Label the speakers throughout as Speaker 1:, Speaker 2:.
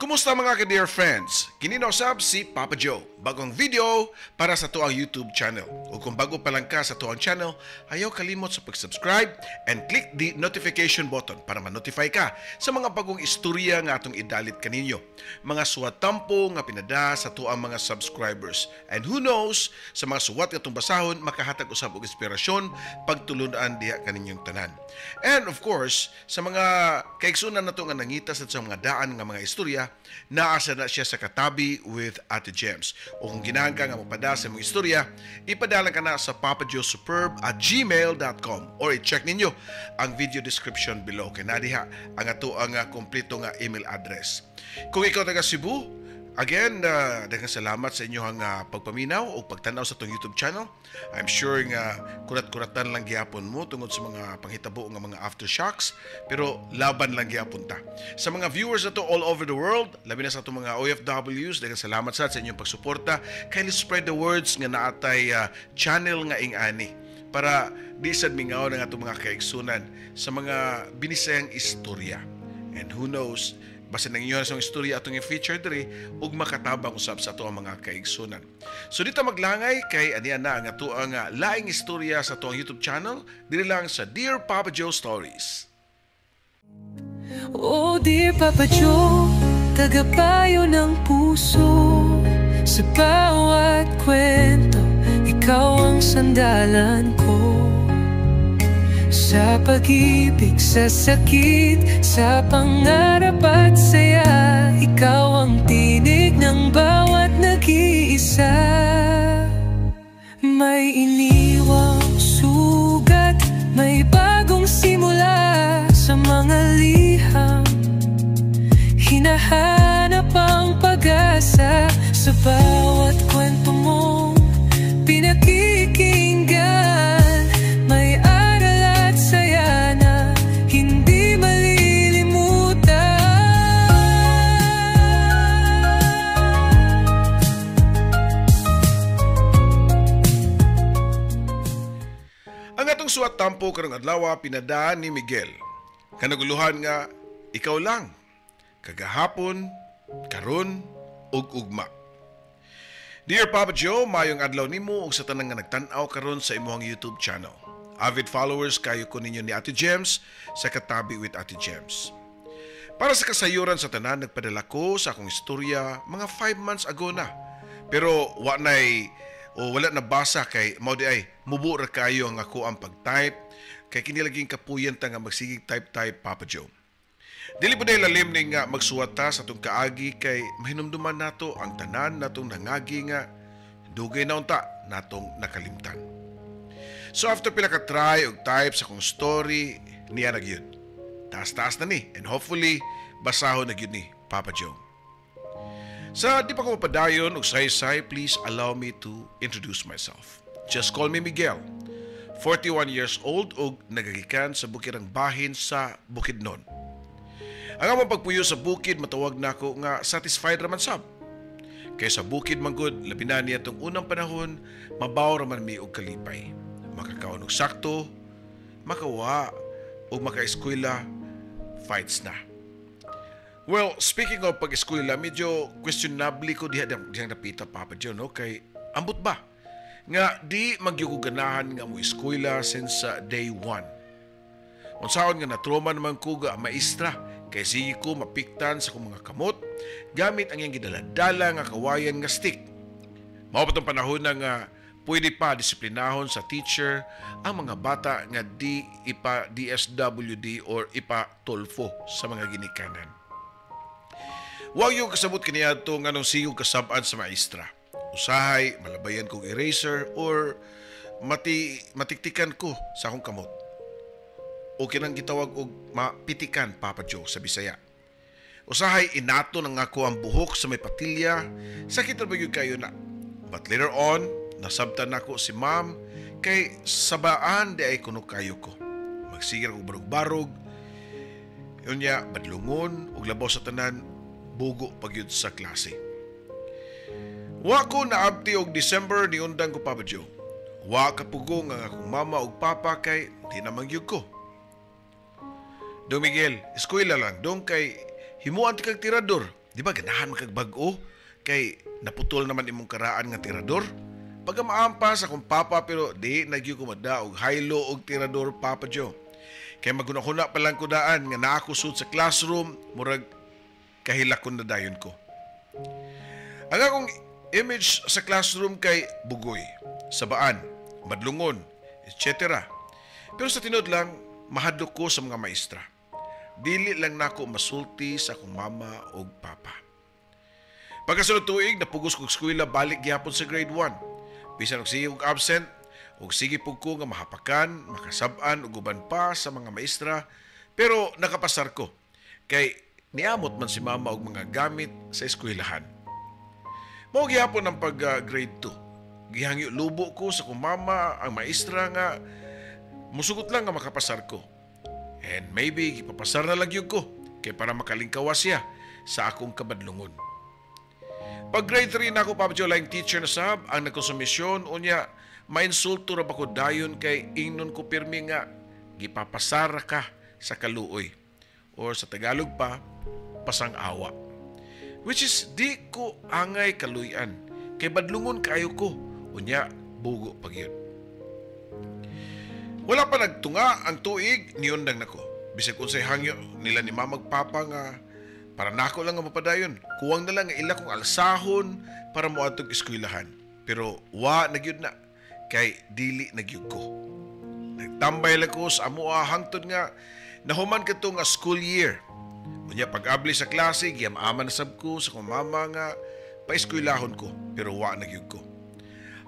Speaker 1: Kumusta, mga ka-dear friends? Kini na usab si Papa Joe. Bagong video para sa atoang YouTube channel. O kung bago pa lang ka sa atoang channel, ayaw kalimot sa pag-subscribe and click the notification button para ma-notify ka sa mga bagong istorya nga atong idalit kaninyo. Mga suwatampo nga pinada sa atoang mga subscribers. And who knows, sa mga suwat nga atong basahon, makahatag usab og inspirasyon pagtulunan diha kaninyong tanan. And of course, sa mga kaigsunan nato nga nangita sa mga daan nga mga istorya, naa sa na siya sa Katabi with Ate Gems. O kung ginahan ka nga mapada sa imong istorya, ipadala ka na sa papajoesuperb@gmail.com or i-check ninyo ang video description below. Kay naa diha ang ato ang kompleto nga email address. Kung ikaw taga Cebu, again, daghang salamat sa inyong pagpaminaw o pagtanaw sa atong YouTube channel. I'm sure nga kurat-kuratan lang gihapon mo tungod sa mga panghitabo nga mga aftershocks, pero laban lang gihapon ta. Sa mga viewers nato all over the world, labi na sa atong mga OFWs, daghang salamat sa inyong pagsuporta. Kindly spread the words nga naatay channel nga ing-ani para di sad mingaw ng atong mga kaigsunan sa mga binisayang istorya. And who knows, basta nang inyo sa istorya atong i-feature diri ug makatabang usab sa ato ang mga kaigsunan. So dito maglangay kay aniya na ang ato ang laing istorya sa atoang YouTube channel diri lang sa Dear Papa Joe Stories.
Speaker 2: Oh, dear Papa Joe, tagapayo ng puso. Sa bawat kwento, ikaw ang sandalan ko. Sa pag-ibig, sa sakit, sa pangarap at saya, ikaw ang tinig ng bawat nag-iisa. May iniwang sugat, may bagong simula. Sa mga liham, hinahanap ang pag-asa. Sa bawat kwento mong pinakikinggan, may aral at saya na hindi malilimutan.
Speaker 1: Ang atong suwat tampo karong adlaw pinadaan ni Miguel. Kanaguluhan nga ikaw lang kagahapon, karon ug ugma. Dear Papa Joe, mayong adlaw nimo ug sa tanan nga nagtan-aw karon sa imong YouTube channel. Avid followers kayo ko ninyo ni Ate Gems sa Katabi with Ate Gems. Para sa kasayuran sa tanan, nagpadala ko sa akong istorya mga 5 months ago na. Pero wa nay o wala nabasa kay mao di ay mubo ra kayo ang ako ang pag-type kay kini laging kapuyan ta nga magsigig type-type, Papa Joe. Dili po dahil lalim ni nga magsuwata sa atong kaagi kay mahinumduman nato ang tanan natong nangagi nga dugay na unta natong nakalimtan. So after pila ka try og type sa akong story, niya na gyud. Taas-taas na ni and hopefully basahon na gyud ni Papa Joe. Sa di pa ko mapadayon og saysay, please allow me to introduce myself. Just call me Miguel. 41 years old og nagagikan sa bukirang bahin sa Bukidnon. Ang among pagpuyo sa bukid matawag nako nga satisfied raman sab. Kay sa bukid man gud, labi na niya tong unang panahon, mabaw raman mi og kalipay. Makakaon og sakto, makawa og makaeskwela, fights na. Well, speaking of pag-eskwela, medyo questionable ko diha dihang napita, Papa Joe, no? Kay ambot ba nga di magyugo ganahan nga mo eskwela since day one. Unsaon nga natroma naman ko ga maestra kay sige ko mapiktan sa akong mga kamot gamit ang iyang gidaladala nga kawayan nga stick. Mao pa tong panahon na nga pwede pa disiplinahon sa teacher ang mga bata nga di ipa DSWD or ipa Tulfo sa mga ginikanan. Wa yung kasabot kaniadto nga nung sigog kasab-an sa maestra. Usahay, malabayan kong eraser or matiktikan ko sa akong kamot. O kinang gitawag og mapitikan, Papa Joe, sa Bisaya. Usahay, inato nang ako ang buhok sa may patilya, sakit ra ba gyud kayo na. But later on, nasabtan nako si ma'am kay sabaan di ay kuno kayo ko. Magsigir og barog-barog, unya badlungon ug labaw sa tanan bugo pagyud sa klase. Wa ko naabti og December niundang ko, Papa Joe. Wa kapugong ang akong mama ug papa kay di na magyud ko. Dong Miguel, eskwela lang dong kay himuan ti kag tirador. Di ba ganahan man kag bag-o kay naputol naman imong karaan nga tirador? Pagkamaampa sa akong papa, pero di na gyud ko madaog haylo og tirador, Papa Joe. Kay maghuna-huna pa lang ko daan nga naa ko sud sa classroom, murag kahilakon na dayon ko. Ang akong image sa classroom kay bugoy, sabaan, madlungon, etc. Pero sa tinuod lang, mahadlok ko sa mga maestra. Dili lang nako masulti sa akong mama ug papa. Pagkasunod tuig, napugos kog eskwela, balik gihapon sa grade 1. Bisan og sige kog absent, ug sige pug ko nga mahapakan, makasab-an ug uban pa sa mga maestra, pero nakapasar ko kay niamot man si mama og mga gamit sa eskwelahan. Mao gihapon ang pag grade 2. Gihangyo lubo ko sa akong mama ang maestra nga musugot lang nga makapasar ko. And maybe gipapasar na lang gyud ko kay para makalingkawa siya sa akong kabadlungon. Pag grade 3 na ako, Papa Joe, laing teacher na sab ang nagkonsumisyon, unya mainsulto ra ba ko dayon kay ingnon ko pirmi nga gipapasar ka sa kaluoy, or sa Tagalog pa, pasang awa. Which is di ko angay kaluyan kay badlungon kaayo ko, unya bugo pa gyud. Wala pa nagtunga ang tuig, niundang nako. Bisag unsay hangyo nila ni mama ug papa nga para nako lang nga mapadayon. Kuwang na lang nga ila kong alsahon para moadtog eskwelahan. Pero wa na gyud na kay dili na gyud ko. Nagtambay lang ko sa amoa hangtod nga nahuman kadto nga school year. Unya pag-abli sa klase, giyam-aman na sab ko sa akong mama nga paeskwelahon ko, pero wa na gyud ko.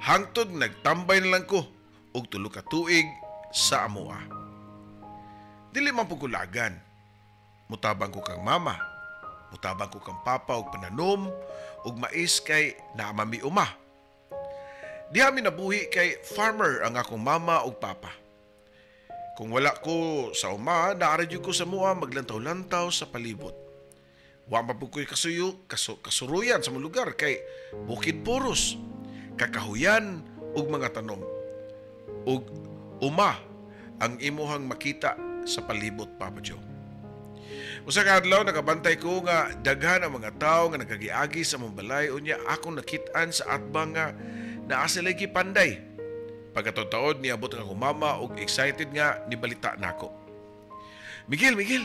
Speaker 1: Hangtod nagtambay na lang ko og 3 ka tuig sa amoa. Dili man pud ko lagan. Mutabang ko kang mama, mutabang ko kang papa og pananom og mais kay naa man mi uma. Diha mi nabuhi kay farmer ang akong mama ug papa. Kung wala ko sa uma, naa ra ko sa mua maglantaw-lantaw sa palibot. Wa pa pud ko'y kasuruyan sa mga lugar kay bukid puros, kakahuyan ug mga tanom. Ug uma ang imuhang makita sa palibot, Papa Joe. Usa ka adlaw, nakabantay ko nga daghan ang mga tawo nga nagagiagi sa among balay, unya akong nakit-an sa atbang nga naa sila gipanday. Pagkataod-taod, niabot ang akong mama og excited nga nibalita nako. "Miguel, Miguel,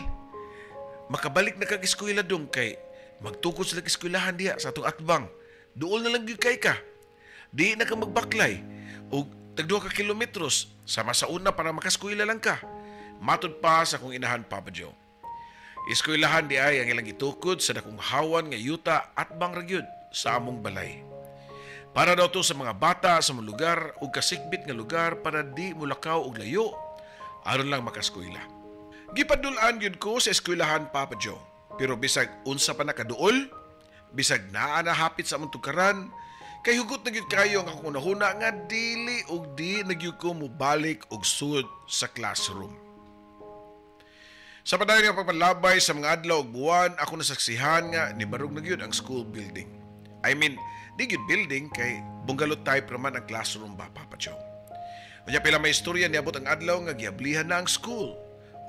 Speaker 1: makabalik na kag eskwela dong kay magtukod sila eskwelahan diha sa atong atbang. Duol na lang gyud kay ka. Di na ka magbaklay og tag 2 ka kilometros sama sa una para makaskwela lang ka." Matud pa sa akong inahan, Papa Joe. Eskwelahan di ay ang ilang gitukod sa dakong hawan nga yuta atbang ra gyud sa among balay. Para daw to sa mga bata sa mga lugar ug kasikbit nga lugar para di mulakaw og layo aron lang makaskwela. Gipadul-an gyud ko sa eskwelahan, Papa Joe. Pero bisag unsa pa nakaduol, bisag naa na hapit sa among tukaran, kay hugot na gyud kayo ang akong hunahuna nga dili ug di na gyud ko mobalik og sud sa classroom. Sa padayon nga pagpanlabay sa mga adlaw ug buwan, ako nasaksihan nga nibarog na gyud ang school building. I mean, di gyud building kay bungalow type raman ang classroom ba, Papa Joe. Unya pila may istorya, niabot ang adlaw nga giablihan na ang school.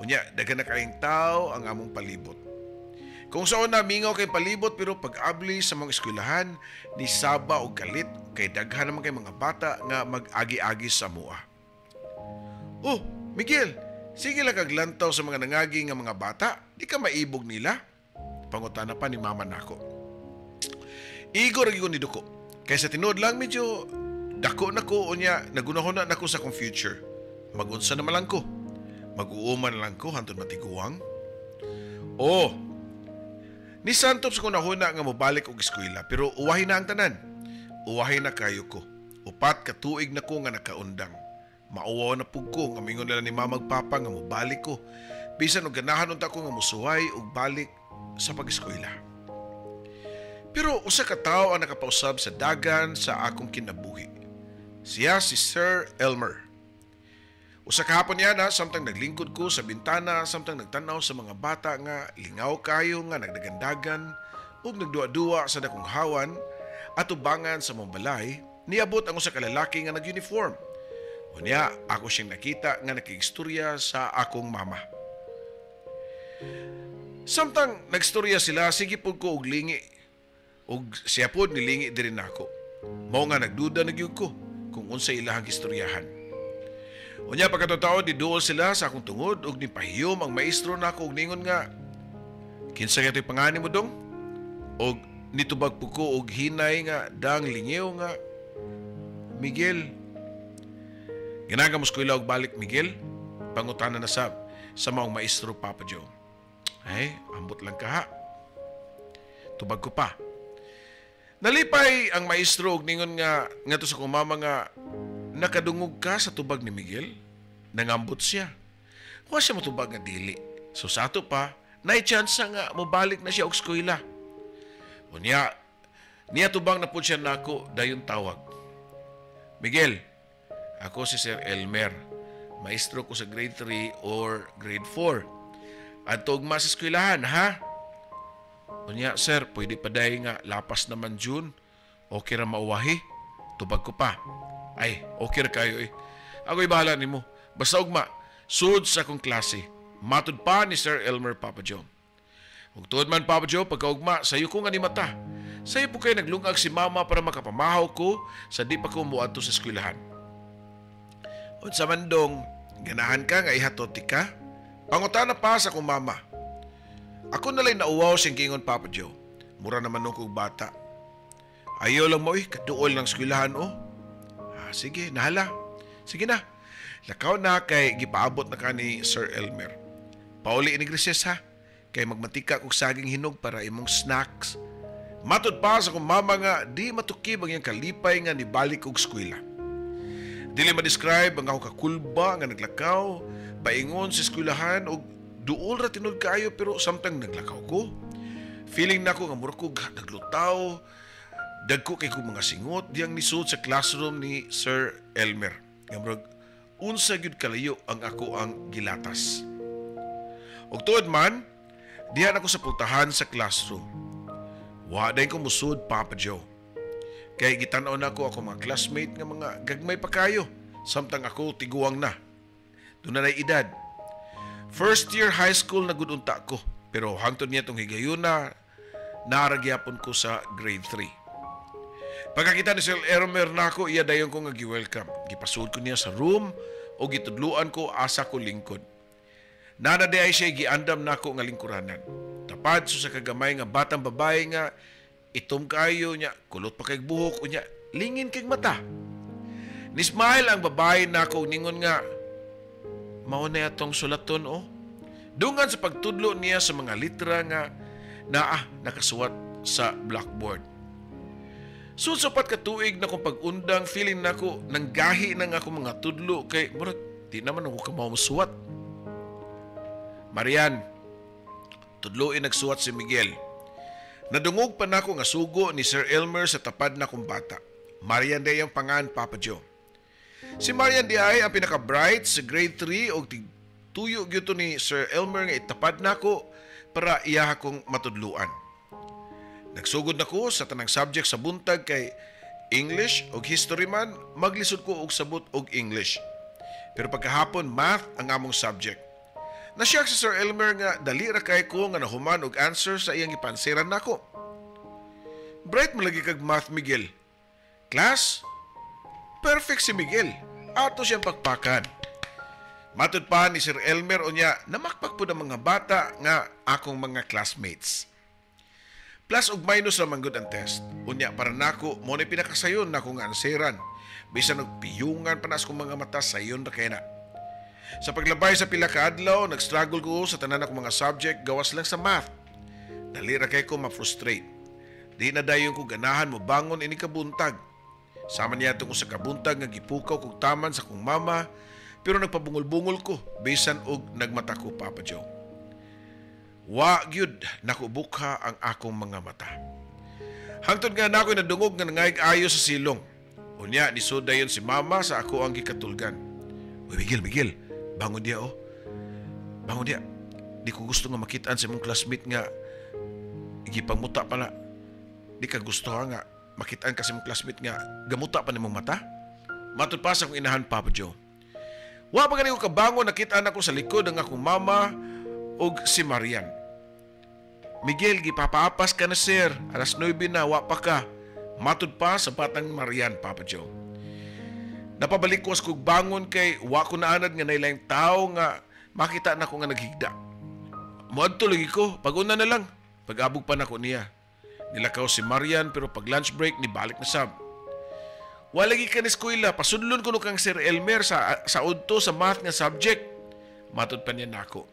Speaker 1: Unya daghan na kaayong tao ang among palibot. Kung sa una mingaw kay palibot, pero pag-abli sa mga eskwelahan ni saba og kalit kay daghan naman kay mga bata nga mag-agi-agi sa mua. "Oh, Miguel, sige lang kag lantaw sa mga nangagi nga mga bata, di ka maibog nila?" pangutana pa ni mama nako. Igo ra gyud ko niduko. Kay sa tinuod lang, medyo dako na ko, unya nagunahuna na ko sa akong future. Magunsa na man lang ko? Mag-uuma na lang ko hantod matiguang? Oh, ni santop sa kunahuna nga mobalik og eskwela, pero uwahi na ang tanan. Uwahi na kayo ko. 4 ka tuig na ko nga nakaundang. Mauwaw na pug ko nga mingon nila ni mama ug papa nga mobalik ko. Bisan og ganahan unta ko nga mosuway og balik sa pag-eskwela. Pero usa ka tawo ang nakapausab sa dagan sa akong kinabuhi. Siya si Sir Elmer. Usa ka hapon niya na, samtang naglingkod ko sa bintana, samtang nagtanaw sa mga bata nga lingaw kayo nga nagdagandagan ug nagduwa-duwa sa dakong hawan at ubangan sa mong balay, niabot ang usa ka lalaki nga nag-uniform. Unya, ako siyang nakita nga nakigstorya sa akong mama. Samtang nagstorya sila, sige pud ko og lingi. Og siya pod nilingi diri nako. Mao nga nagduda na gyud ko kung unsa ilahang istoryahan. Unya pagkatotoo, diduol sila sa akong tungod ug nipahiyom ang maestro nako og ningon nga, "Kinsa kay pangani mo dong?" Og nitubag po ko og hinay nga dang lingiw nga, "Miguel." "Ganahan ka mo eskwela og balik, Miguel?" Pangutana na sab sa maong maestro, Papa Joe. "Ay, ambot lang ka ha," tubag ko pa. Nalipay ang maestro og ningon nga ngadto sa akong mama nga, "Nakadungog ka sa tubag ni Miguel?" Nangambot siya. Wa siya motubag nga dili. So sa ato pa, naay chance nga mobalik na siya og eskwela. Unya, niya tubang na pud siya nako, dayon tawag. "Miguel, ako si Sir Elmer. Maestro ko sa grade 3 or grade 4. Adto ugma sa eskwelahan, ha?" "Unya, sir, pwede pa day nga lapas naman June. Okay ra mauwahi?" Tubag ko pa. "Ay, okay ra kayo eh. Ako'y bahala nimo. Basta ugma, sud sa akong klase." Matud pa ni Sir Elmer, Papa Joe. Ug tuod man, Papa Joe, pagkaugma, sayo ko nga ni mata. Sayo po kay naglungag si mama para makapamahaw ko sa di pa ko muadto sa eskwelahan. "Unsa man dong, ganahan ka nga ihatod ka?" Pangutana pa sa akong mama. Ako nalay nauwaw siyang giingon, Papa Joe. Mura naman nung kog bata. "Ayaw lang mo eh, kaduol ng eskwelahan oh." "Ah, sige, nahala. Sige na. Lakaw na kay gipaabot na ka ni Sir Elmer. Pauli inig recess ha. Kay magmatika kog saging hinog para imong snacks." Matud pa sa akong mama nga di matukib ang iyang kalipay nga nibalik og eskwela. Dili ma-describe ang ako kakulba nga naglakaw, paingon sa eskwelahan og duol ra tinud kaayo, pero samtang naglakaw ko, feeling nako nga mura ko naglutaw, dagko kay ko mga singot diyang nisud sa classroom ni Sir Elmer. Nga murag unsa gyud kalayo ang ako ang gilatas. Ug tuod man, diha na ko sa pultahan sa classroom. Wa day ko musud, Papa Joe. Kay gitan-aw nako ako mga classmate nga mga gagmay pa kayo samtang ako tiguang na. Duna na edad. First year high school na gud unta ko, pero hangtod niya tong higayuna naa ra gyapon ko sa grade 3. Pagkakita ni Sir Elmer nako, iya dayon ko nga gi-welcome. Gipasud ko niya sa room o gitudluan ko asa ko lingkod. Nana di ay siya giandam nako nga lingkuranan. Tapad so sa kagamay nga batang babae nga itom kayo niya, kulot pa kay buhok unya, lingin kay mata. Ni-smile ang babae nako ningon nga, "Mao na atong sulaton oh." Dungan sa pagtudlo niya sa mga litra nga naa nakasuwat sa blackboard. Sud sa 4 ka tuig na kong pag-undang, feeling nako nanggahi na nga akong mga tudlo kay murag di naman ako kamaw mosuwat. "Marian, tudloin nagsuwat si Miguel." Nadungog pa nako nga sugo ni Sir Elmer sa tapad na kong bata. Marian day ang pangan, Papa Joe. Si Marian di ay ang pinaka-bright sa grade 3 og tuyo gyud to ni Sir Elmer nga itapad nako para iya akong matudluan. Nagsugod na ko sa tanang subject sa buntag kay English og history man, maglisod ko og sabot og English. Pero pagkahapon, math ang among subject. Nasyak si Sir Elmer nga dali ra kay ko nga nahuman og answer sa iyang gipansiran nako. "Bright mo lagi kag math, Miguel." Class, perfect si Miguel. Ato siyang pakpakan. Matud pa ni Sir Elmer, unya namakpak pud ang mga bata nga akong mga classmates. Plus ug minus ra man gud ang test. Unya para nako mo ni pinakasayon nako nga anseran. Bisan og piyungan pa na sa akong mga mata, sayon ra kay na. Sa paglabay sa pila ka adlaw, nag-struggle ko sa tanan akong mga subject gawas lang sa math. Dali ra kay ko ma-frustrate. Di na dayon ko ganahan mo bangon ini kabuntag. Sama niya itong usa ka buntag nga gipukaw kog taman sa kong mama, pero nagpabungol-bungol ko bisan og nagmata ko, Papa Joe. Wa gyud nakubukha ang akong mga mata. Hangtod nga nako nadungog nga nangayig ayo sa silong. Unya nisud dayon si mama sa ako ang gikatulgan. "Uy, Miguel, Miguel, bangon diya oh. Bangon diya. Di ko gusto nga makitaan sa imong classmate nga gipangmuta pa na. Di ka gusto ha nga makitaan ka sa imong classmate nga gamuta pa nimong mata?" Matud pa sa akong inahan, Papa Joe. Wa pa gani ko kabangon, nakita nako sa likod ang akong mama ug si Marian. Miguel, gipapaapas ka na, sir. Alas 9 na, wa pa ka. Matud pa sa batang Marian, Papa Joe. Napabalikwas kog bangon kay wa ko naanad nga nailaing tao nga makita na ko nga naghigda. Moadto lagi ko, pag-una na lang. Pag-abog pa nako niya. Nilakaw si Marian pero pag lunch break nibalik na sab. Wala lagi ka ni eskwela, pasudlon ko no kang Sir Elmer sa udto sa math nga subject. Matud pa niya nako.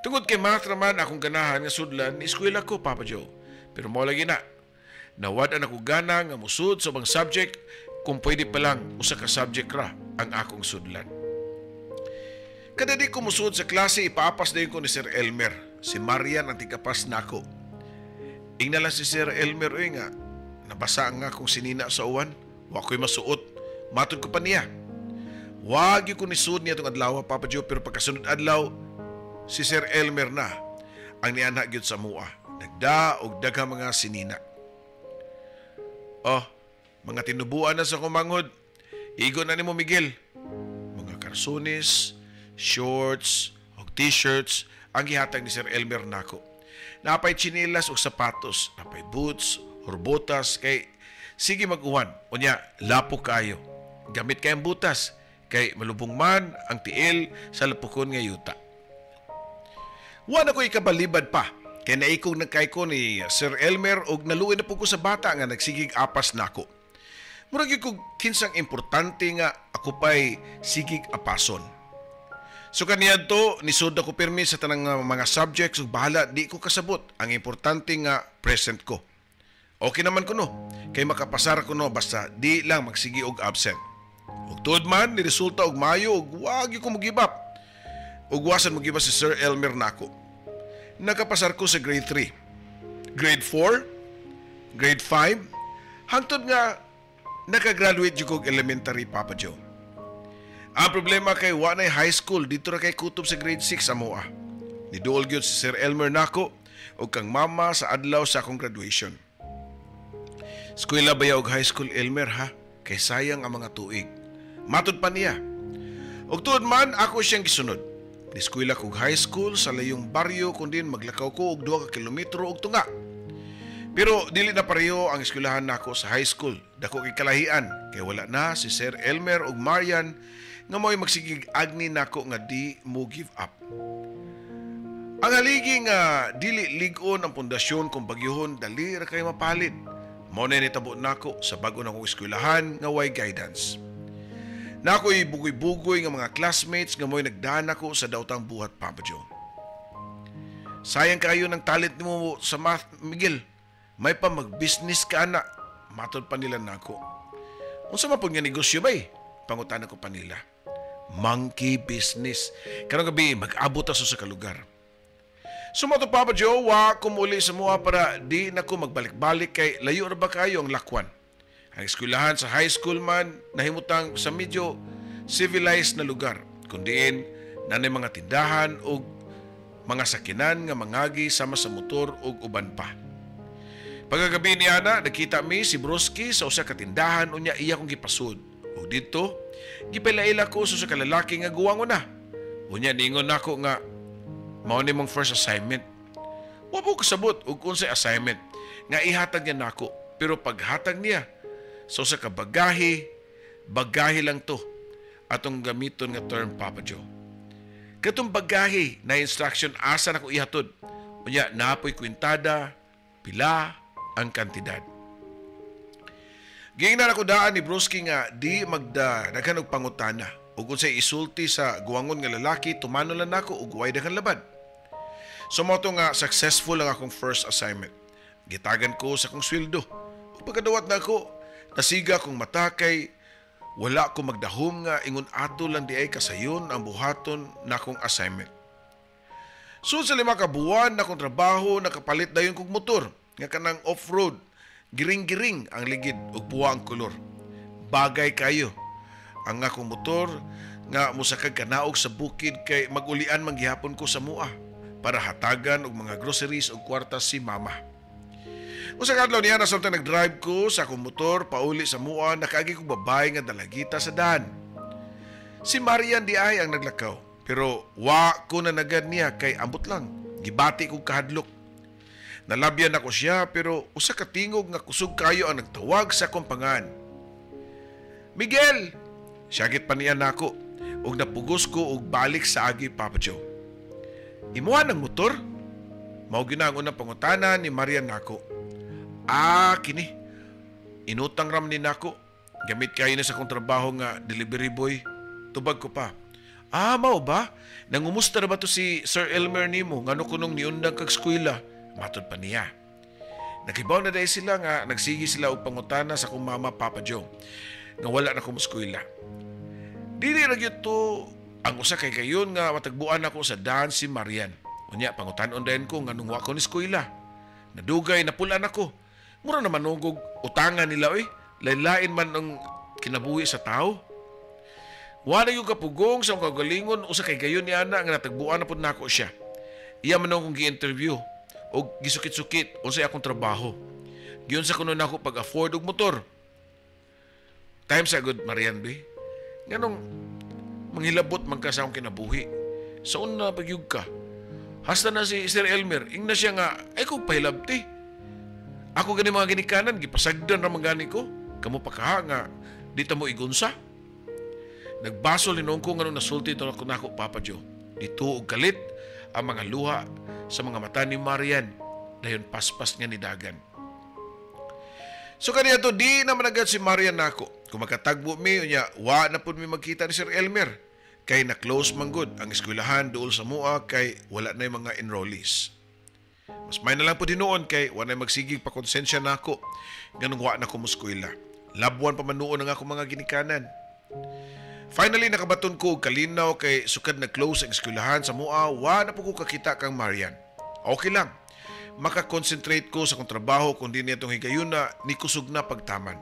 Speaker 1: Tungod kay math raman akong ganahan nga sudlan, ni eskwela ko, Papa Joe. Pero mo lagi na. Nawad-an ako gana nga musud sa ubang subject kung pwede pa lang usa ka subject ra ang akong sudlan. Kada di ko musud sa klase, ipaapas dayon ko ni Sir Elmer. Si Marian ang tigapas nako. Ingna lang si Sir Elmer, uy, nga nabasa nga akong sinina sa uwan. Wa ko'y masuot. Matod ko pa niya. Wag ko nisud niya itong adlaw, Papa Joe, pero pagkasunod adlaw, si Sir Elmer na ang nianha gyud sa mua. Nagda og daghang mga sinina. Oh, mga tinubuan na sa kumanghod. Igo na nimo, Miguel. Mga karsunis, shorts, og t-shirts ang gihatag ni Sir Elmer nako. Napay tsinelas og sapatos, napay boots or botas kay sige mag-uwan. Unya, lapok kayo. Gamit kayong butas kay malubong man ang tiil sa lapukon nga yuta. Wa na ko ikabalibad pa kay naikog nagkay ko ni Sir Elmer og naluoy na po ko sa bata nga nagsigig apas nako. Murag gyud kog kinsang importante nga ako pa'y sigig apason. So kaniadto nisud ako pirmi sa tanang mga subjects ug bahala di ko kasabot. Ang importante nga present ko. Okay naman kuno kay makapasar kuno basta di lang magsigi og absent. Ug tuod man ni resulta og mayo ug wa gyud ko mo-give up. Ug wasan mo-give up si Sir Elmer nako. Nakapasar ko sa grade 3, grade 4, grade 5, hangtod nga nakagraduate jud kog elementary, Papa Joe. Ang problema kay wa nay high school dito ra kay kutob sa grade 6 amoa. Niduol gyud si Sir Elmer nako ug kang mama sa adlaw sa akong graduation. Eskwela baya og high school, Elmer, ha, kay sayang ang mga tuig. Matud pa niya. Ug tuod man ako siyang gisunod. Niskwela kog high school sa layong baryo kundi maglakaw ko og 2 ka kilometro og tunga. Pero dili na pareho ang eskwelahan nako sa high school. Dako kay kalahian kay wala na si Sir Elmer ug Marian nga mo'y magsigig agni nako nga di mo give up. Ang haligi nga dili lig-on ang pundasyon kung bagyuhon dali ra kay mapalid. Mao na nitabo nako sa bag-o nakong eskwelahan nga way guidance. Nako'y bugoy-bugoy nga mga classmates nga mo'y nagdaan nako sa daotang buhat, Papa Joe. Sayang kayo ng talent nimo sa math, Miguel. May pa mag-business ka na. Matod pa nila nako. Unsa man pud nga negosyo bay? Pangutana ko pa nila. Monkey business. Karong gabi mag-abot ta sa kalugar. Sumato, Papa Joe, wa ko muli sa mua para di na ko magbalik-balik kay layo ra ba kayo ang lakwan. Ang eskwelahan sa high school man nahimutang sa medyo civilized na lugar, kundiin nanay mga tindahan og mga sakinan nga mangagi sama sa motor ug uban pa. Pagkagabi ni ana, nakita mi si Broski sa usa ka tindahan unya iya kong gipasud. Ug didto, gipaila ko sa usa ka lalaki nga guwango na. Unya niingon nako nga mao ni mong first assignment. Wa po kasabot og unsay assignment nga ihatag niya nako, pero paghatag niya sa usa ka bagahe, bagahe lang to atong gamiton nga term, Papa Joe. Katong bagahe na instruction asa nako ihatod. Unya napoy kwintada, pila ang kantidad. Giingnan ako daan ni Broski nga di magda daghan og pangutana ug unsay isulti sa guwangon nga lalaki tumano lang nako ug way daghan labad. So mao to nga successful ang akong first assignment. Gitagan ko sa akong sweldo. Ug pagkadawat nako, nasiga kong mata kay wala ko magdahom nga ingon ato lang di ay kasayon ang buhaton nakong assignment. So sa 5 ka buwan na akong trabaho, nakapalit dayon kog motor nga kanang off-road, giring-giring ang ligid ug buwa ang kolor. Bagay kayo ang akong motor nga mosakag kanaog sa bukid kay magulian man gihapon ko sa mua para hatagan og mga groceries ug kwarta si mama. Usa ka adlaw niya, samtang nag-drive ko sa akong motor pauli sa mua, nakaagi kog babae nga dalagita sa daan. Si Marian di ay ang naglakaw, pero wa ko na nagad niya kay ambot lang. Gibati kog kahadlok. Nalabyan ako siya pero usa ka tingog nga kusog kayo ang nagtawag sa akong pangan. "Miguel!" Siyagit pa niya nako ug napugos ko og balik sa agi, Papa Joe. "Imuha ng motor?" Mao gyud na ang unang pangutana ni Marian nako. "Ah, kini. Inutang ram ni nako. Gamit kayo na sa akong trabaho nga delivery boy." Tubag ko pa. "Ah, mao ba? Nangumusta na ba to si Sir Elmer nimo? Ngano kunong niundang kag eskwela?" Matod pa niya. Nakibaw na dahil sila nga nagsigi sila og pangutana sa akong mama, Papa Joe, nga wala na ko eskwela. Dili ra gyud to ang usa kay kayon nga matagbuan ako sa daan si Marian. Unya pangutanon dayon ko nganong wa ko ni eskwela. Nadugay napulan ako. Mura naman og utangan nila oy. Lain-lain man ang kinabuhi sa tao. Wala yung kapugong sa akong kagalingon, usa kay gayon ni ana nga natagbuan na pud nako siya. Iya man akong gi-interview og gisukit-sukit unsay akong trabaho. Giunsa kuno nako pag-afford og motor. Time sa good Marian B. Nganong manghilabot man ka sa akong kinabuhi? Sa una pagyug ka. Hasta na si Sir Elmer, ingna siya nga, ay kong pahilabti. Ako gani mga ginikanan, gipasagdan ra man gani ko. Kamo pa kaha nga, di ta mo igunsa. Nagbasol ni ko nga nung nasulti ito ako nako, Papa Joe. Dito og kalit ang mga luha sa mga mata ni Marian. Dayon paspas nga ni dagan. So kaniya to, di naman agad si Marian nako. Kung makatagbo mi, unya, wa na pud mi magkita ni Sir Elmer. Kay na-close man gud ang eskwelahan duol sa mua kay wala na yung mga enrollees. Mas may na lang po dinuon kay wa na magsigig pa konsensya nako nganong wa na ko moskwela. Labuan pa man noon ang akong mga ginikanan. Finally, nakabaton ko og kalinaw kay sukad na-close ang eskwelahan sa mua, wa na po ko kakita kang Marian. Okay lang. Makakonsentrate ko sa akong trabaho kung di niya itong higayuna ni kusog na pagtaman.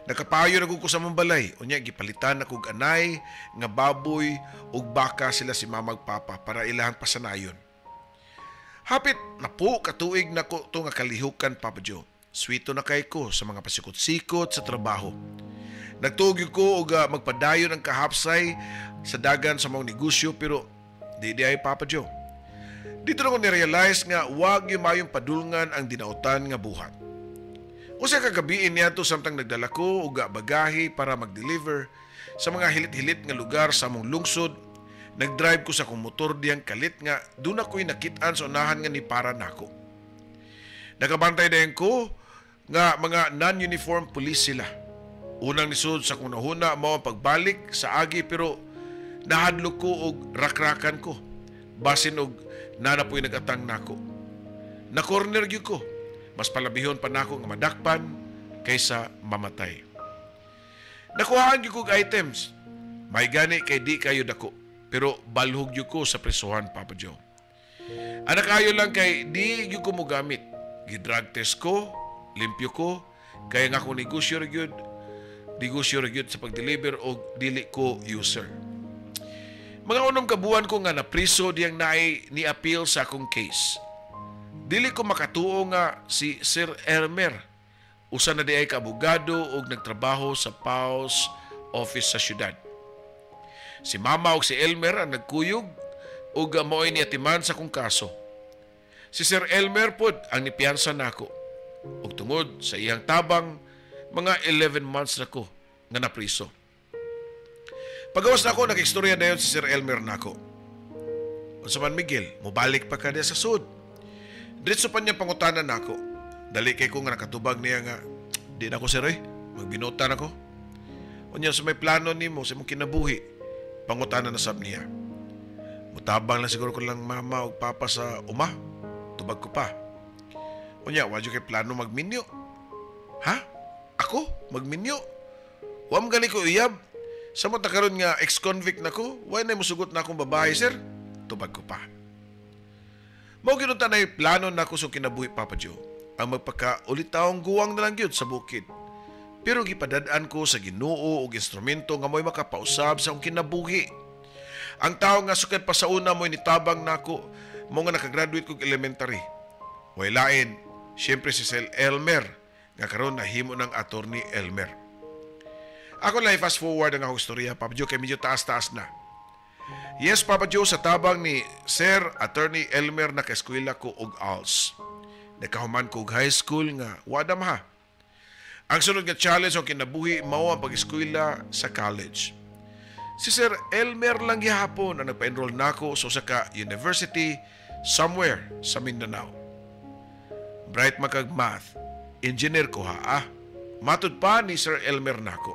Speaker 1: Nakapayo na ko sa among balay. Unya, gipalitan na kog anay nga baboy ug baka sila si mamag papa para ilahang pasanayon. Hapit na po katuig na ko to nga kalihukan, Papa Joe. Swito na kay ko sa mga pasikot-sikot sa trabaho. Nagtuog ko og magpadayon ang kahapsay sa dagan sa mga negosyo pero di di ay, Papa Joe. Dito na ko ni-realize nga wag yung mayong padulngan ang dinautan nga buhat. Usa ka gabiin niya to samtang nagdala ko og bagahe para mag-deliver sa mga hilit-hilit nga lugar sa among lungsod, nagdrive ko sa akong motor diyang kalit nga doon ako'y nakit-an sa unahan nga ni para nako. Nakabantay dayon ko nga mga non-uniform police sila. Unang nisud sa akong nahuna mao ang pagbalik sa agi pero nahadlok ko og rakrakan ko. Basin og nana po'y nagatang nako. Na-corner gyud ko. Mas palabihon pa nako nga madakpan kaysa mamatay. Nakuhaan gyud kog items. May gani kay di kayo dako. Pero balhog gyud ko sa presohan, Papa Joe. Anak ayo lang kay di gyud ko mogamit. Gi-drug test ko, limpyo ko, kaya nga akong negosyo ra gyud, negosyo ra gyud sa pag-deliver og dili ko user. Mga unom ka buwan ko nga napriso diyang naay ni appeal sa akong case. Dili ko makatuo nga si Sir Elmer usa na di ay kaabogado og nagtrabaho sa PAOS office sa syudad. Si Mama og si Elmer ang nagkuyog ug mao'y niatiman sa akong kaso. Si Sir Elmer pod ang nipiyansa nako. Ug tungod sa iyang tabang, mga 11 months na ko nga napriso. Pagawas nako, nag-istorya dayon si Sir Elmer nako. "Unsa man, Miguel, mobalik pa ka diya sa sud?" Diretso pa niya pangutana nako. Dali kay ko nga nakatubag niya nga, "Di na ko, sir, oy, magbinutan ako." "Unya sa may plano nimo sa imong kinabuhi?" pangutana na sab niya. "Mutabang lang siguro ko lang mama ug papa sa uma." Tubag ko pa. "Unya, wa kay plano magminyo?" "Ha? Ako? Magminyo? Wa man gali ko uyab. Sa mo karon nga ex-convict na ko, why na musugot na akong babae, sir?" Tubag ko pa. Mao gyud unta nay plano nako sa kinabuhi, Papa Joe. Ang magpaka-ulitawong guwang na lang gyud sa bukid. Pero gipadad-an ko sa Ginoo og instrumento nga mo'y makapausab sa akong kinabuhi. Ang tao nga sukad pa sa una mo'y nitabang nako mo nga nakagraduate kog elementary. Way lain, siyempre si Sir Elmer nga karon nahimo ng Attorney Elmer. Ako lang fast forward ang akong istorya, Papa Joe, kay medyo taas-taas na. Yes, Papa Joe, sa tabang ni Sir Attorney Elmer nakaeskwela ko og ALS. Nakahuman ko og high school nga wa damha. Ang sunod nga challenge ang kinabuhi mao ang pag-eskwela sa college. Si Sir Elmer lang gihapon ang nagpa-enroll nako sa usa ka university somewhere sa Mindanao. Bright man kag math, engineer ko ha ah. Matud pa ni Sir Elmer nako.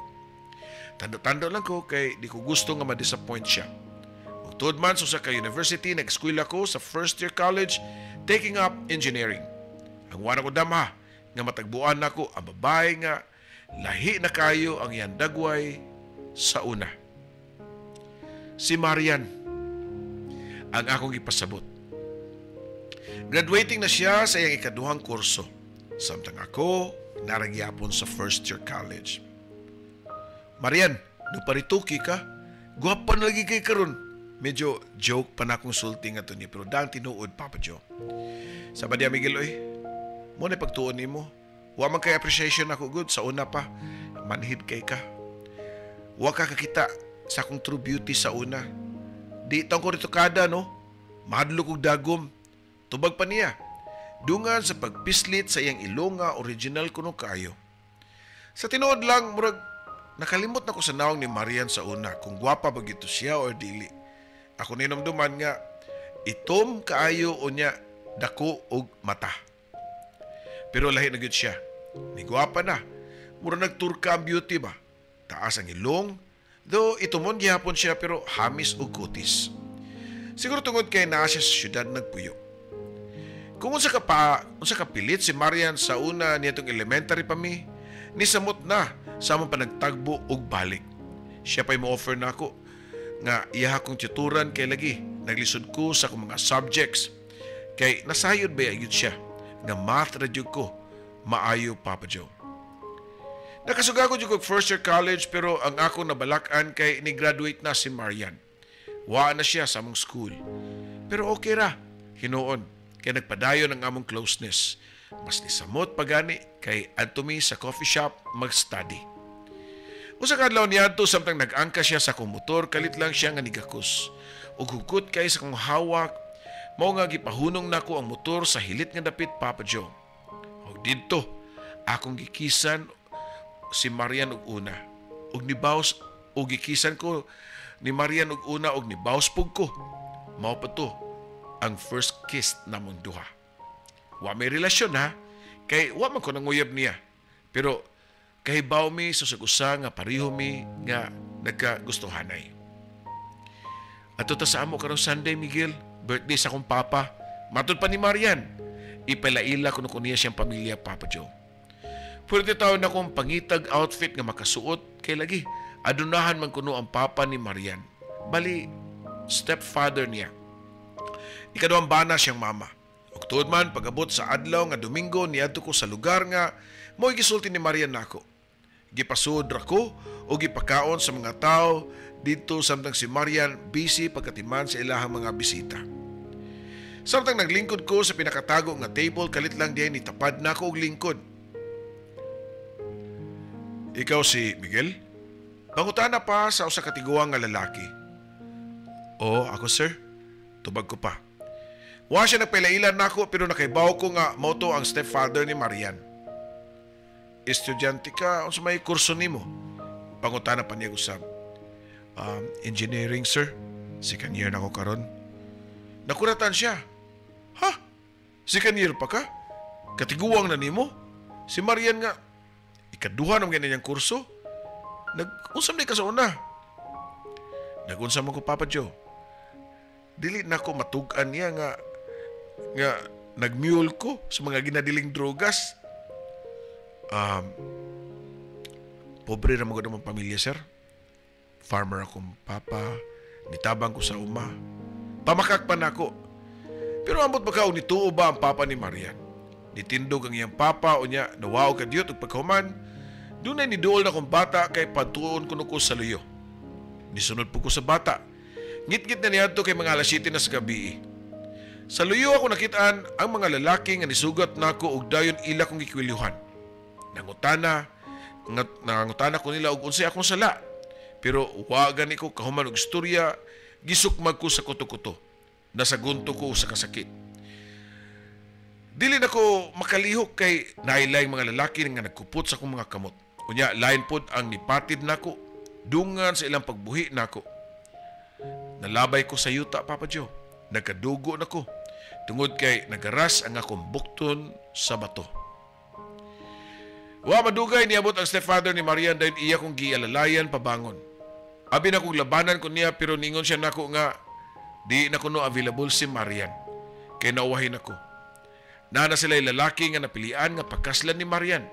Speaker 1: Tando-tando lang ko kay di ko gusto nga ma-disappoint siya. Ug tuod man sa usa ka university nag-eskwela ko sa first year college, taking up engineering. Ang wala ko damha nga matagbuan nako ang babae nga lahi na kayo ang iyang dagway sa una. Si Marian ang akong ipasabot. Graduating na siya sa iyang ikaduhang kurso. Samtang ako, naa ra gyapon sa first year college. "Marian, niparituki ka? Gwapa na lagi kay karon." Medyo joke pa na akong sulti nga to niya, pero dang tinuod, Papa Joe. Sama diya, "Miguel, oy. Mao na pagtuon nimo. Wa man kay appreciation ako good sa una pa. Manhid kay ka. Wa ka kakita sa akong true beauty sa una. Di taon ko retokada, no? Mahadlok og dagom." Tubag pa niya. Dungan sa pagpislit sa iyang ilong nga original kuno kaayo. Sa tinuod lang, murag nakalimot na ko sa nawong ni Marian sa una kung gwapa ba gito siya or dili. Ako ninomduman nga itom kaayo unya dako og mata. Pero lahi na gyud siya. Ni gwapa na. Mura nagturka ang beauty ba. Taas ang ilong, though itumon gihapon siya pero hamis og kutis. Siguro tungod kay naa siya sa syudad nagpuyo. Kung unsa ka pa, unsa ka pilit si Marian sa una niadtong elementary pa mi, nisamot na sa among panagtagbo og balik. Siya pa'y mo-offer nako nga iya akong tutoran kay lagi naglisod ko sa akong mga subjects. Kay nasayod ba gyud siya nga math ra jud ko maayo, Papa Joe. Nakasugako jud kog first year college, pero ang ako nabalak-an kay ni-graduate na si Marian. Wa na siya sa among school. Pero okay ra, hinuon, kay nagpadayon ang among closeness. Mas nisamot pagani kay adto mi sa coffee shop mag-study. Usa ka adlaw niadto, samtang nag-angka siya sa akong motor, kalit lang siya nga nigakos. Ug hugot kay sa akong hawak, mao nga gipahunong nako ang motor sa hilit nga dapit, Papa Joe. Ug didto akong gikisan si Marian og una. Ug nibaws og gikisan ko ni Marian og una og nibaws pug ko. Mao pa to ang first kiss namong duha. Wa may relasyon ha, kay wa man ko nanguyab niya. Pero kahibaw mi sa usa nga pareho mi nga nagkagustuhanay. "Adto ta sa amo karong Sunday, Miguel, birthday sa akong papa." Matod pa ni Marian. Ipalaila kuno ko niya siyang pamilya, Papa Joe. Pwede taon na akong pangitag outfit nga makasuot kay lagi adunahan man kuno ang papa ni Marian. Bali, stepfather niya. Ikaduhang bana siyang mama. Ug tuod man, pag-abot sa adlaw nga Domingo, niadto ko sa lugar nga mo'y gisulti ni Marian nako. Gipasud ra ko o gipakaon sa mga tao dito samtang si Marian busy pagkatiman sa ilahang mga bisita. Samtang naglingkod ko sa pinakatago nga table, kalit lang diay ni tapad nako og lingkod. "Ikaw si Miguel?" Pangutana pa sa usa ka tiguang nga lalaki. "Oo, ako, sir." Tubag ko pa. Wa siya nagpailailan nako pero nakaibaw ko nga mao to ang stepfather ni Marian. "Estudyante ka, unsa may kurso nimo?" Pangutana pa niya usab. "Engineering, sir. Second year na ko karon." Nakuratan siya. "Ha? Second year pa ka? Katiguang na nimo? Si Marian nga, ikaduha naman ganyan niyang kurso. Nag-unsa man ka sa una?" Nag-unsa man ko, Papa Joe. Dili na ko matug-an niya nga nag-mule ko sa mga ginadiling drogas. "Pobre ra man gud ang pamilya, sir. Farmer akong papa, nitabang ko sa uma." Pamakak pa nako. Pero ambot ba ka og nituo ba ang papa ni Marian? Nitindog ang iyang papa unya nawaw ka diyot ug pagkahuman, dunay niduol na kong bata kay patuon kuno ko sa luyo. Nisunod po ko sa bata. Ngitngit na niadto kay mga alas 7 na sa gabi. Sa luyo ako nakitaan ang mga lalaki nga nisugat nako ug dayon ila kong gikwilyuhan. Nangutana ko nila og unsay akong sala. Pero wa gani ko kahuman og istorya, gisukmag ko sa kuto-kuto. Nasagunto ko sa kasakit. Dili na ko makalihok kay nailay mga lalaki nga nagkupot sa akong mga kamot. Unya, lain pod ang nipatid nako, dungan sa ilang pagbuhi nako. Nalabay ko sa yuta, Papa Joe. Nagkadugo nako. Tungod kay nagaras ang akong bukton sa bato. Wa madugay niabot ang stepfather ni Marian dahil iya kong gialalayan pabangon. Abi na kong labanan ko niya pero ningon siya nako nga di na kuno available si Marian. Kay nauwahin ako. Naa na sila lalaki nga napilian nga pagkaslan ni Marian.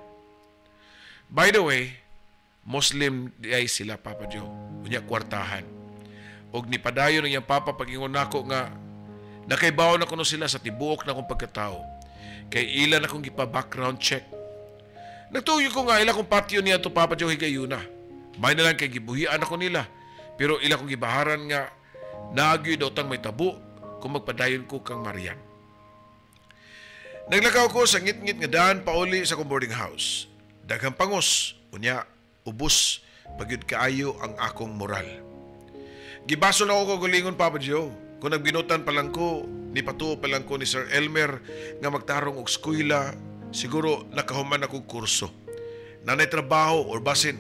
Speaker 1: By the way, Muslim di ay sila, Papa Joe. Unya kwartahan. Og nipadayon ang iyang papa pag-ingon nako nga nakaibaw na kuno sila sa tibuok na akong pagkatao. Kay ilan akong gipa-background check. Nagtuyo ko nga ila kong patio niya to, Papa Joe, higayuna. May na lang kay gibuhian ako nila. Pero ila kong gibaharan nga naagyoy daw tang may tabo kung magpadayon ko kang Marian. Naglakaw ko sa ngit-ngit nga daan pauli sa akong boarding house. Daghang pangos, unya ubos pagyud kaayo ang akong moral. Gibasol ako kaugalingon, Papa Joe. Kung nagbinutan pa lang ko, ni patuo pa lang ko ni Sir Elmer nga magtarong og eskwela, siguro nakahuman akong kurso. Nanay trabaho or basin,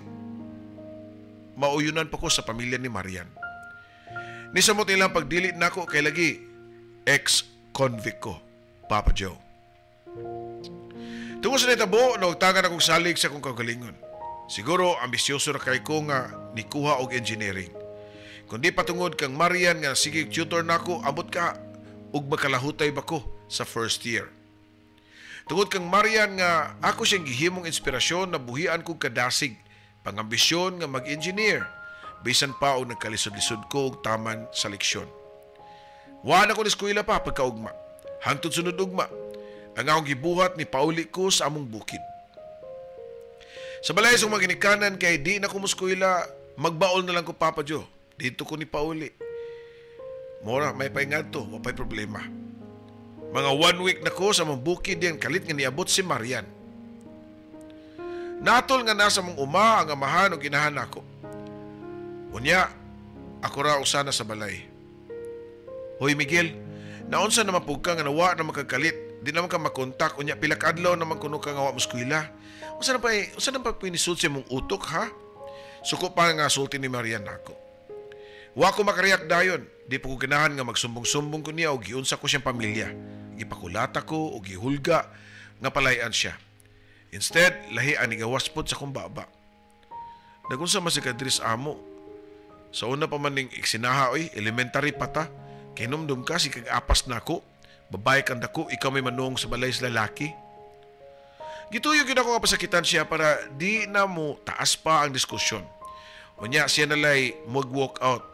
Speaker 1: mauyunan pa ko sa pamilya ni Marian. Nisamot ilang pagdili nako kay lagi ex-convict ko, Papa Joe. Tungod sa nitabo, naugtangan akong salig sa akong kaugalingon. Siguro ambisyoso ra kay ko nga nikuha og engineering. Kundi patungod kang Marian nga sige tutor nako, abot ka og makalahutay ba ko sa first year. Tungod kang Marian nga ako siyang gihimong inspirasyon na buhian kog kadasig, pangambisyon nga mag-engineer, bisan pa og nagkalisod-lisod ko og taman sa leksyon. Wa na ko eskwela pa pagkaugma. Hangtod sunod ugma, ang akong gibuhat ni pauli ko sa among bukid. Sa balay sa mga ginikanan kay di na ko moskwela, magbaol na lang ko, Papa Joe. Dito ko ni pauli. Mora, may paingad to, wapay problema. Mga 1 week na ko sa mong bukid diyan kalit nga niabot si Marian. Natol nga nasa mong uma ang amahan o ginahan nako. Unya, ako ra usana sa balay. Hoy Miguel, naunsa naman pug ka nga nawa na makakalit, di naman ka makontak, unya pila ka adlaw naman kuno ka nga wa moskwela. Unsa na pa pinisud sa imong utok, ha? Suko pa nga sulti ni Marian nako. Wa ko makareact dayon. Di po ko ganahan nga magsumbong-sumbong ko niya o giunsa ko siyang pamilya. Gipakulata ko o gihulga nga palayan siya. Instead, lahi ang nigawas pod sa kong baba. Nagunsa man si kadris amo. Sa una pa man ning iksinaha oy, elementary pa ta. Kinumdum ka si kag-apas nako. Babae kang dako, ikaw may manong sa balay sa lalaki. Gituyo gyud ako nga pasakitan siya para di na mo taas pa ang diskusyon. Unya siya nalay mag-walk out.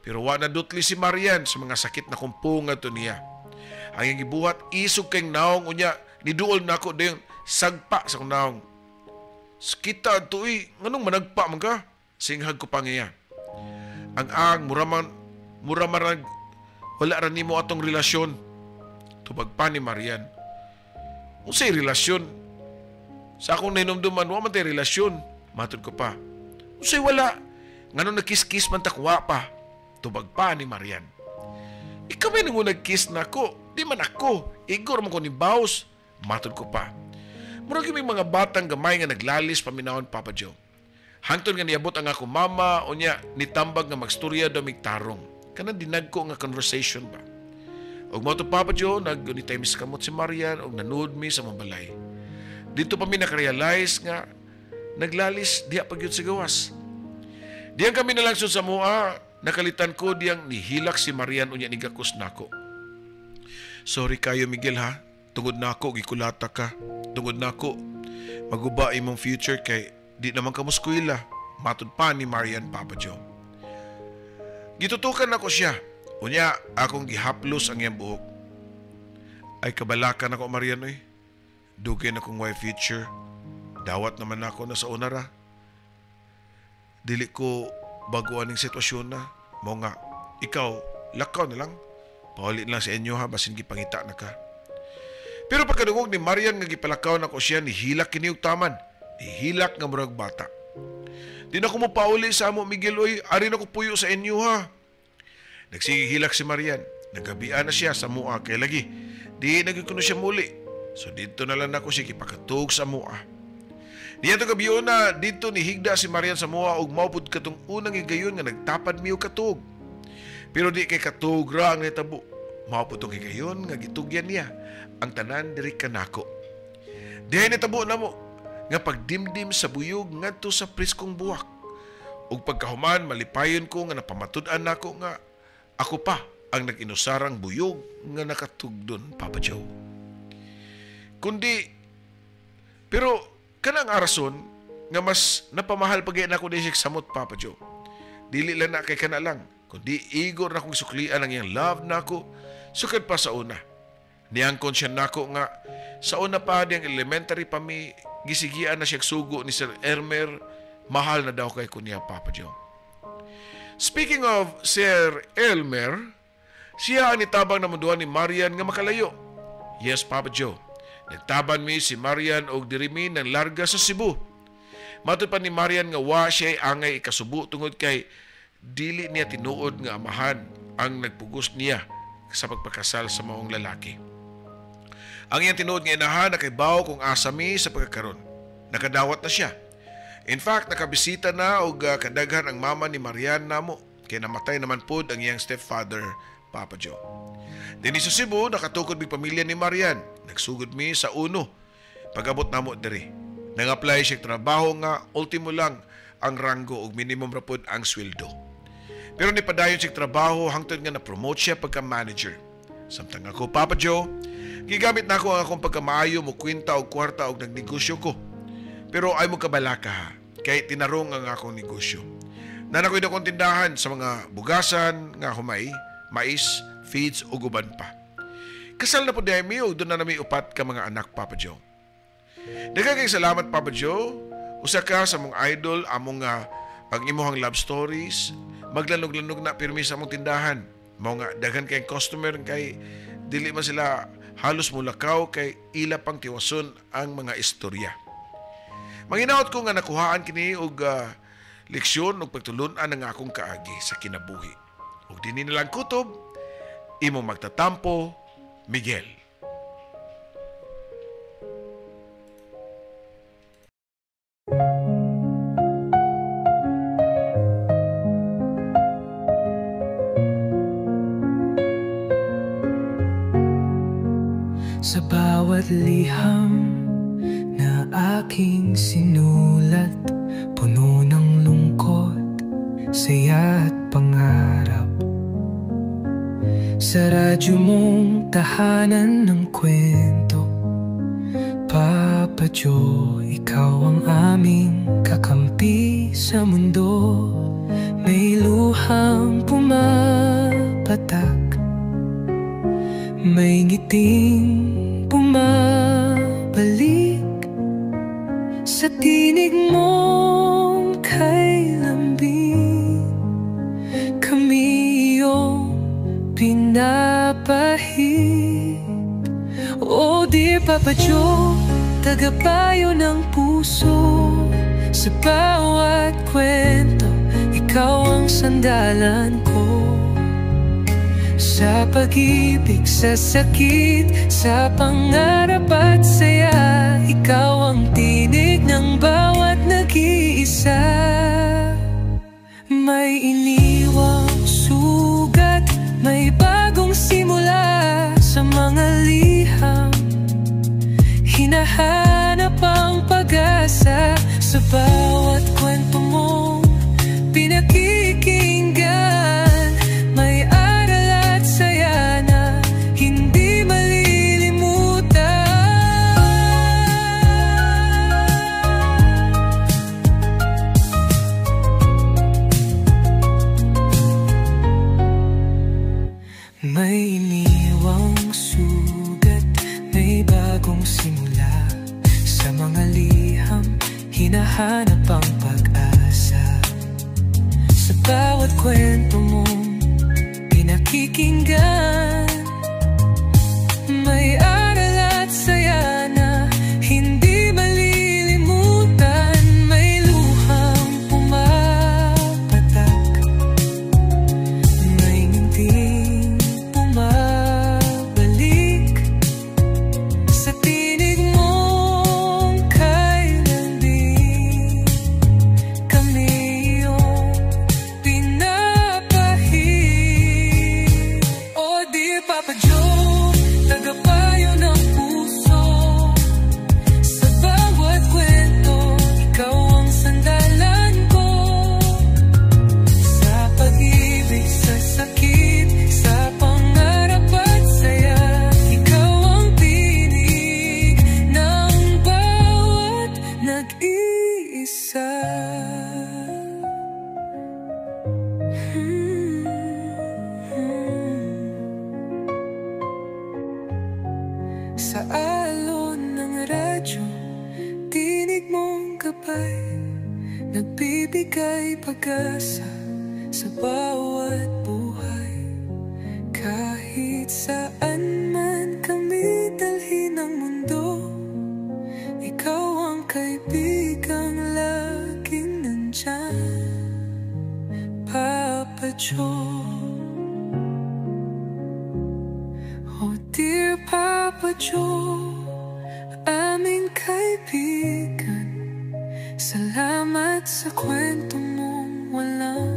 Speaker 1: Pero wa na dutli si Marian sa mga sakit na kumpong to niya. Ang iyang gibuhat, isog kay naong, unya niduol nako dayon sagpa sa akong naong. Kita tuoy, nganong managpa man ka? Singhag ko pa niya. Ang mura man wala ra nimo atong relasyon. Tubag pa ni Marian. Unsay relasyon? Sa akong nahinumduman, wa man tay relasyon. Matod ko pa. Unsay wala? Nganong nagkiss-kiss man takwa pa? Tubag pa ni Marian. Ikaw may nang nag-kiss na ako. Di man ako. Igor man ko ni Baus. Matod ko pa. Murag may mga batang gamay nga naglalis paminahon, Papa Joe. Hangtod nga niabot ang ako mama, unya nitambag nga magstorya daw mig tarong. Kanang dinagko nga conversation ba. Og mao to, Papa Joe, nag-unitay mis kamot si Marian og nanood mi sa mabalay. Dito pa mi nakarealize nga naglalis diha pa gyud sa gawas. Diyang kami nalangsod sa mua, nakalitan ko diyang nihilak si Marian unya nigakos nako. Sorry kayo, Miguel, ha. Tungod nako gikulata ka. Tungod nako maguba imong future kay di naman ka moskwela. Matud pa ni Marian, Papa Joe. Gitutukan nako siya. Unya akong gihaplos ang iyang buhok. Ay kabalakan ako, Marian, oy. Dugay na kong way future. Dawat naman ako na sa una ra. Dili ko bago aning sitwasyon na. Mao nga, ikaw, lakaw na lang. Pauli na lang sa inyo ha, basin gipangita na ka. Pero pagkadungog ni Marian nga gipalakaw na ko siya, nihilak kini og taman. Nihilak nga murag bata. Di na ko mo pauli sa amo, Miguel, oy. Ari na ko puyo sa inyo ha. Nagsigihilak si Marian. Nagabian na siya sa mua kay lagi. Di na gyud kuno siya muli. So dito na lang nako siya gipakatug sa mua. Niya to gabi na dito ni higda si Marian sa mua og mao pud katong unang higayon nga nagtapad mi og katug. Pero di kay katug ra ang nitabo. Mao pud tong higayon nga gitugyan niya ang tanan diri kanako. Dihay nitabo namo nga pagdimdim sa buyog ngadto sa preskong buwak. Ug pagkahuman malipayon ko nga napamatud-an nako nga ako pa ang nag-inusarang buyog nga nakatugdon, Papa Joe. Kundi pero kanang arason nga mas napamahal pa gyud nako di siya samot, Papa Joe. Dili lang na kay kana lang, kundi igor na kong suklian ang iyang love nako sukad pa sa una. Niangkon siya nako nga sa una pa diyang elementary pa mi gisigian na siya sugo ni Sir Elmer, mahal na daw kay kunya, Papa Joe. Speaking of Sir Elmer, siya ang nitabang na munduan ni Marian nga makalayo. Yes, Papa Joe. Nagtaban mi si Marian og diri mi nang larga sa Cebu. Matud pa ni Marian nga wa siya angay ikasubo tungod kay dili niya tinuod nga amahan ang nagpugos niya sa pagpakasal sa maong lalaki. Ang iyang tinuod nga inahan nakaibaw kung asa mi sa pagkakaron. Nakadawat na siya. In fact, nakabisita na og kadaghan ang mama ni Marian namo kay namatay naman pod ang iyang stepfather, Papa Joe. Dinhi sa Cebu, nakatukod mi pamilya ni Marian. Nagsugod mi sa uno. Pag-abot namo diri, nang-apply siya trabaho nga ultimo lang ang ranggo ug minimum ra pod ang sweldo. Pero nipadayon siya trabaho hangtod nga na-promote siya pagka-manager. Samtang ako, Papa Joe, gigamit nako ang akong pagkamaayo mo kwenta og kwarta og nagnegosyo ko. Pero ay mo kabalaka ha, kay tinarong ang akong negosyo. Nanakoy na kong tindahan sa mga bugasan nga humay, mais, feeds ug uban pa. Kasal na po dahil mi ug doon na nami upat ka mga anak, Papa Joe. Daghang salamat, Papa Joe. Usa ka sa mong idol, among ang imuhang love stories, maglanog-lanog na pirmi sa among tindahan. Mao nga daghan kay customer kay dili man sila halos mulakaw kay ila pang tiwason ang mga istorya. Manginaot ko nga nakuhaan kini og leksyon og pagtulun-an ang akong kaagi sa kinabuhi. Ug dinhi na lang kutob, imong magtatampo, Miguel.
Speaker 2: Sa bawat liham na aking sinulat, puno ng lungkot, saya at pangarap. Sa radyo mong tahanan ng kwento, Papa Joe, ikaw ang aming kakampi sa mundo. May luhang pumapatak, may ngiting bumabalik. Sa tinig mong kay lambing, kami iyong pinapahit. Oh dear Papa Joe, tagapayo ng puso. Sa bawat kwento, ikaw ang sandalan ko. Sa pag-ibig, sa sakit, sa pangarap at saya, ikaw ang tinig ng bawat nag-iisa. May iniwang sugat, may bagong simula. Sa mga liham, hinahanap ang pag-asa. Sa bawat kwento mong pinakikinggan, may aral at saya na hindi malilimutan. May iniwang sugat, may bagong simula. Sa mga liham, hinahanap ang pag-asa. Sa bawat kwento mong pinakikinggan, may aral at saya na hindi malilimutan. May luhang pumapatak, may ngiting bumabalik. Sa tinig gabay, nagbibigay pag-asa sa bawat buhay. Kahit saan man kami dalhin ng mundo, ikaw ang kaibigang laging nandyan, Papa Joe. Oh dear Papa Joe, aming kaibigan, salamat sa kwento mong walang